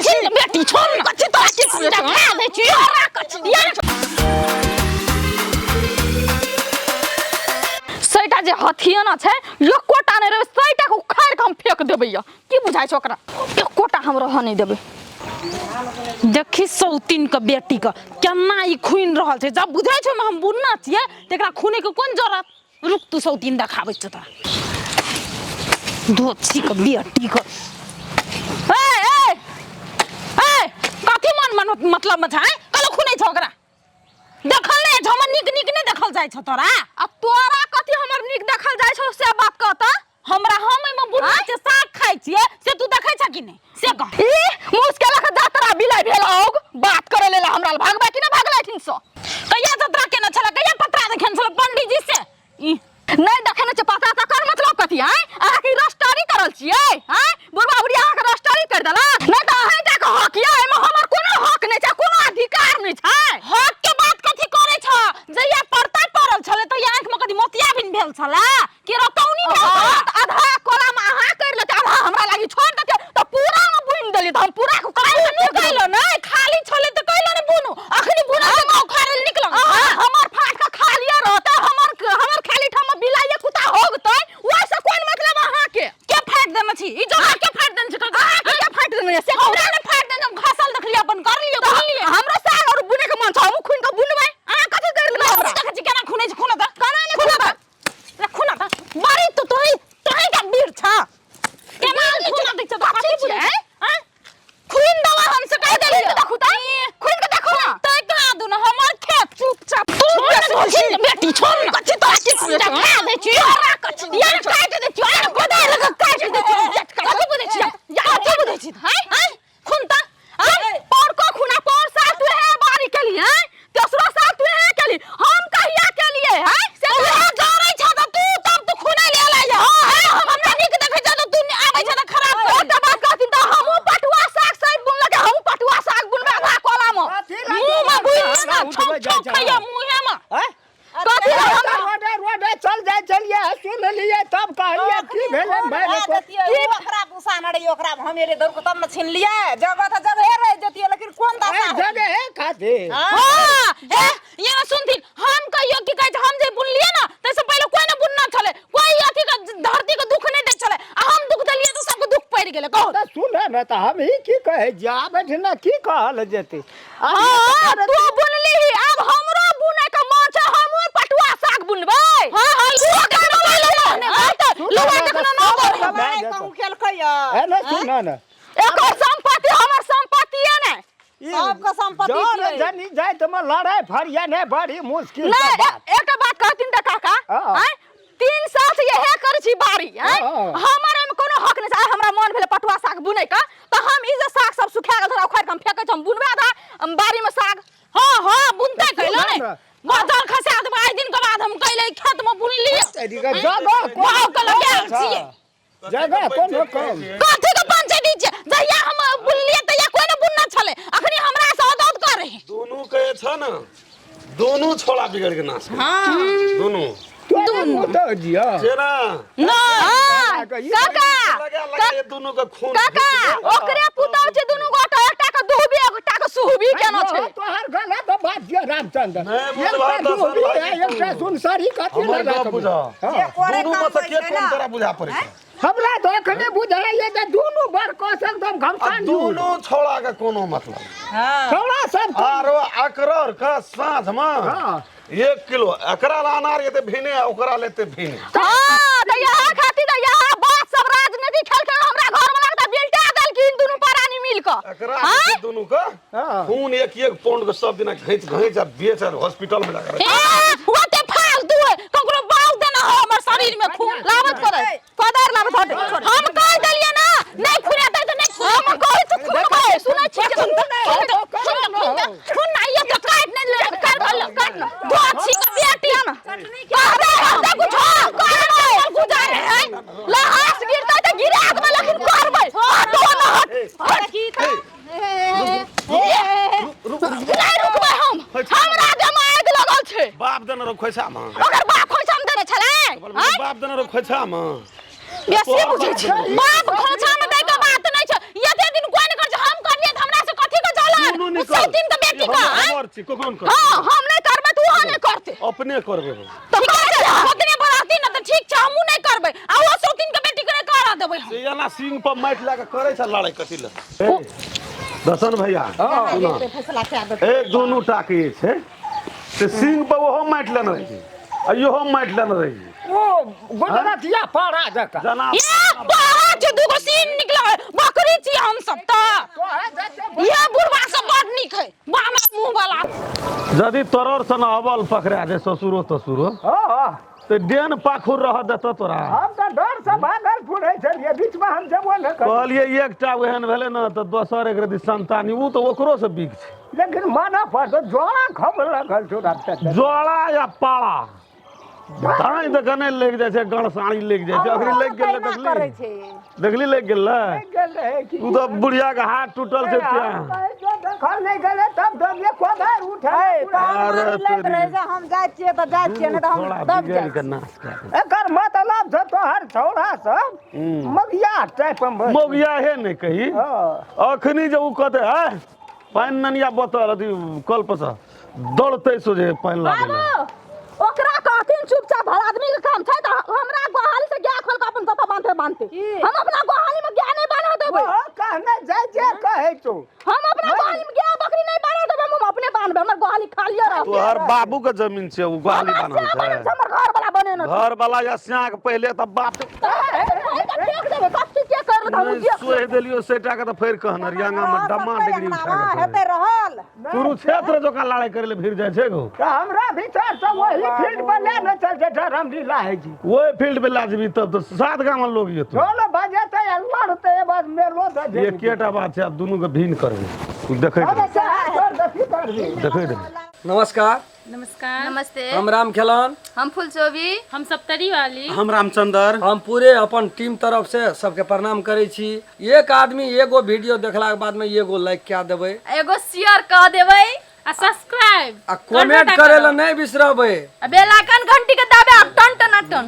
छी बेटी छोड़ ना कथी तोरा की बुझै छौ खा दै छी तोरा कथी सैटा जे हथियाना छै एकोटा नहि रहबै सैटा के उखाड़ि के हम फेंक देबै यऽ की बुझाइ छै ओकरा एकोटा हम रहऽ नहि देबै देखी सौतीन के बेटी के केना ई खून रहल छै जब बुझै छै हम बुन्ना छियै तकरा खूने के कोन जरूरत रुक तू सौतीन देखाबै छियौ तोरा धोछी के बेटी के ए ए ए कथी मन मन मतलब में छै कलो खूनै छौ ओकरा देखल नहि छौ हमर नीक नीक नहि देखल जाइ छौ तोरा आ तोरा कथी हमर नीक देखल जाइ छौ से बात कह तऽ हमरा हम एहिमे बुढ़ा छै साग खाइ छियै से तू देखै छ कि नहि से कह ई मुश्किल के जातरा बिलाई भेल औग बात करे लेला हमरा लग भागबै कि ना भागलै ठिन सँ कहिया जतरा केने छलै कहिया पतरा देखेने छलै पंडीजी से ई नहीं देखे छै पता तऽ कर मतलब कथी आँय अहाँ की रस्टारी करल छियै आँय बुढ़बा बुढ़िया अहाँके रस्टारी कर देलक नहीं तऽ अहीं टा के हक यऽ एहिमे हमर कोनो हक नहि छै कोनो अधिकार नहि छै हक के बात कथी करै छ जहिया परता पड़ल छलै तहिया आँखि में कथी मोतियाबिन भेल छलै कि रतौनी भेल छलै हाँ, तऽ आधा कोलामे अहाँ करि लेतै आधा हमरा लागी छोड़ि देतै तऽ पूरा मे बुनि देली तऽ हम पूरा के अरे बुनु कैलो नै खाली छलै तऽ कैलो नै बुनु अखनी बुना के गाँव खारे निकल हमर फाट के खालिए रहतै हमर हमर खाली ठाम बिलाइए कुत्ता होगतै ओहिसँ कोन मतलब अहाँके के फाट देने छी ई जगह के फाट देने छी अहाँके के फाटि देने से हमरा ने फाट देने हम घसल देखलियै अपन कर लियै बुन लियै हमरो साग और बुने के मन छै हमहूँ खुनि के बुनबै अहाँ कथी करि लेबै हमरा देखै छी केना खुनै छै खुना तऽ केना नहि खुनबै ले खुना तऽ बड़ी तो तोही तोही का वीर छ केना खुना दै छ कथी बुझै छियै? आँय? खुन दवा हम से कह देलियै खुनि के देखू तऽ खुनि के देखू ना तै कहाँ दू ना हमर खेत चुपचाप तू बेटी बेटी छोड़ ना कथी तोरा की बुझै छौ खा दै छी तोरा कथी यार काट दै छी यार गोदा लग काट दै छी कथी बुझै छी कथी बुझै छी हाय हाय खुन त आँय पौर को खुना पौर साल तू है बारी केली हैं तेसरो साल तू है केली हम कहिया केलिए हैं से तू जरै छ त तू तब तू खुनै ले ला जा हां हमरा नीक देखै छ त तू आबै छ त खराब कर एकटा बात कहथिन तऽ हमहूँ पटुआ साग सहित बुनलकै हमहूँ पटुआ साग बुनबै आधा कोला मे मुंह में बुन ना छौक छौक खैया मुंहे में कथी लए हमरा रोडे रोडे चल जाय चलिए सुन लिए तब कहलिए की भेलै मैंने को ओकरा गुस्सा न रही ओकरा हम एले दौड़ के तब न छीन लिए जगह तऽ जगहे रह जतियै लेकिन कोन दशा ए, जगह है खातिर हां ए ये सुनथिन हम कहियो की कहै छै हम जे बुनलिए ना तैसे पहिले कोई ना बुनना छलै कोई अथी के धरती के दुख नहीं दै छलै आ हम दुख देलिए तऽ सबके दुख पड़ि गेलै कहू तऽ सुन ने तऽ हम ही की कहै छियै आब एहिठिना की कहल जेतै हाँ तू बुनली ही अब हमरो बुने के मन छै हमहूँ पटुआ साग बुनबै हां हां लुआ देखना लुआ लुआ देखना ना भए दवाइ जेतौ। कहूँ खेलकै यऽ ए ने सुन ने एकर संपत्ति हमर संपत्तिए ने ई सबके संपत्ति जर छियै। जनी जाय तऽ मे लड़ाइ फरिया नहि बड़ी मुश्किल नहीं के बात एकटा बात कहथिन तऽ काका हाँ। आँय 3 साल से इहे करै छी बारी आँय हाँ। हमर एहिमे कोनो हक नहि छै आइ हमरा मन भेलै पटुआ साग बुनै के तऽ हम ई जे साग सब सुखा गेल थोड़ा उखाड़ि के हम फेकै छी हम बुनबै आधा हम बारी में साग हां हां बुनते कैलो ने सुन बाजार खसा देबै आइ दिन के बाद हम कैले खेत में बुनलिए जगह वाह के लगे छियै जगह कोनो कम कथी के पंचायती छियै जहिया हम बुनलिए तहिया कोई ने बुनना छलै अखनी हमरा से अदौत करे दुनू के छ न दुनू छोड़ा बिगड़ के नाश हाँ दुनू दुनू तो जिया जेना हाँ, काका लगा लगा ये दुनू के खून काका ओकरे पुतौ छै दुनू गोटा एकटा के दुहबी एकटा के सुहबी केना छै तोहर गलत बात छियै रामचंद्र नहि बुझबा एकटा तऽ दुहबी सर है, एकटा सुनसरी कथी हमर लए गप राखबै? बुझा हाँ। कोरे दुनू काम में से होइ के छै कोन ना तोरा बुझा पड़ै छै हमरा तऽ एखने बुझाइए जे दुनू बड़ कस एकदम आ घमसान दुनू छोड़ा के कोनो मतलब नहीं। छौड़ा सब आरो अकरर के साँझ में हाँ। 1 किलो एकरा ला अनार एते भीने आ ओकरा लेते भीने हाँ तऽ यहाँ खातिर तऽ यहाँ बात सब राजनीति खेल खेल हमरा घर में लगता बिलटा देलखिन दुनू प्राणी मिल कऽ एकरा हाँ? जे दुनू के हाँ। खून एक एक पाउंड के सब दिना घैच घैच आ बेच आ हॉस्पिटल में जाकर ए ओते फालतू है ककरो बाल देना हो हमर शरीर में खून लाबत करे कोदार लाबत हट हम कह देलिए ना नहीं खुनेतै तऽ नहीं खुने हम कहै छी खुनबै सुनै छी जे खून खून खून ना ये तो काट नहीं ले काट ल काट न दोछी के बेटी कहबै हम तऽ कुछ करबै गुजारे है लहास गिरतै तऽ गिरा देबै लेकिन करबै हटो न हट हट नहीं रुकबै हम हमरा देह आगि लगल छै बाप देने रहो खोइछा में ओकर बाप खोइछा में देने छलै आँय? बाप देने रहो खोइछा में बेसी बुझै छै बाप खोछा में दै के बात नहीं छै एते दिन कोई नहीं कर छै हम करलिए। का आँय? हमर छी कखन करबै? हां हम नहीं करबै त उहो नहीं करते अपने करबै हम। तो ठीक छै ओतने बराती न तऽ ठीक छै हमहूँ नहि करबै आ ओ सौतीन के बेटी के नहि करऽ देबै हम से एना सिंह पर माटि लए कऽ करै छै लड़ाइ कथी लए दर्शन भैया सुनऽ फैसला कए देतै ए दुनू टा के जे छै से सिंह पर ओहो माटि लेने रहै आ इहो माटि लेने रहै ओ गुजरातिया पारा जकाँ जना ये बाहर जे दूगो सीन निकल बकरी छी हम सब तऽ तोहे जते ये बुढ़वा सब बड़ नीक है बामा मुंह वाला यदि तोरर सन अबल पकड़ा जे ससुरो तसुरो हँ हँ तऽ डेन पाखुर रह देतौ तोरा हम तऽ डर से भागल फुरै छलियै बीचमे हम जेबो नहि करियै कहलियै एकटा ओहन भेलै ने तऽ दोसर एक रति संतानी ओ तऽ ओकरो से बिक छै लेकिन मानऽ पड़तौ जोड़ा खबर लगल छौ डॉक्टर जोड़ा या पाड़ा धाँइ तऽ कने लागि जाइ छै गणसाड़ी लागि जाइ छै अखनी लागि गेल तहिना करै देखली छै देखली लागि गेल गेल रहै कि ओ तऽ बुढ़िया के हाथ टूटल छै तें देखल नहि गेलै तब दबिए कोदारि उठे अरे लैत तोरी। रहै छै हम जाइ छियै तऽ जाइ छियै नहि तऽ हम थोड़ा दब बिगड़ि जाइ के नाश कए देलकै। एकर मतलब छै तोहर छौड़ा सब मगिया टाइप मे मौगिया हे नहि कही हँ। अखनी जे ओ कहते है पानि ननिया बोतल अथी कल पर से दौड़ते सोझे पानि लाबै लए बाबू ओकरा कहथिन चुपचाप भला आदमी के काम छै तऽ हमरा गोहाली से गाय खोल के अपन जतऽ बांधे बांधते हम अपना गोहाली में गाय नहीं बांधे देबै ओ कहने जाइ जे कहै छौ हम अपना गोहाली में गाय बकरी नहीं बांधे देबै हम अपने बांधबै हमर गोहाली खालिए रहतै तोहर बाबू के जमीन छै ओ गोहाली हमरा बान्हल से बनल छै छै, हमर घर वाला बनेने छै। घर वाला या स्याक पहिले तऽ बाप ओहि के फेंक देबै कथी के कर लेत हम नहि सोहि देलियो सेटा के तऽ फेर कहने रहियै आगाँ मे डम्मा डिग्री उठा के हेतै रहल कुरुक्षेत्र जकाँ लड़ाइ करै लए भिड़ जाइ छै गो तऽ हमरा विचार से वही फील्ड पर ले ने चल जे रामलीला है जी ओहि फील्ड पे लाजबी तब तऽ सात गाम लोग जेतौ ढोल बजेतै आ लड़तै बस मेलो दऽ देबै। एकेटा बात छै आब दुनू के भिन्न करबै तू देखैत रह छोड़ दे की करबी देखैत रह नमस्कार नमस्कार नमस्ते हम राम खेलन हम फुलचोबी हम सप्तरी वाली हम रामचंद्र हम पूरे अपन टीम तरफ से सबके प्रणाम करै छी एक आदमी एगो वीडियो देखला के बाद में एगो लाइक कए देबै एगो शेयर कऽ देबै आ सब्सक्राइब आ कमेंट करे ला नहीं बिसरबै आ बेल आइकन घंटी के दाबे आब टन टन टन।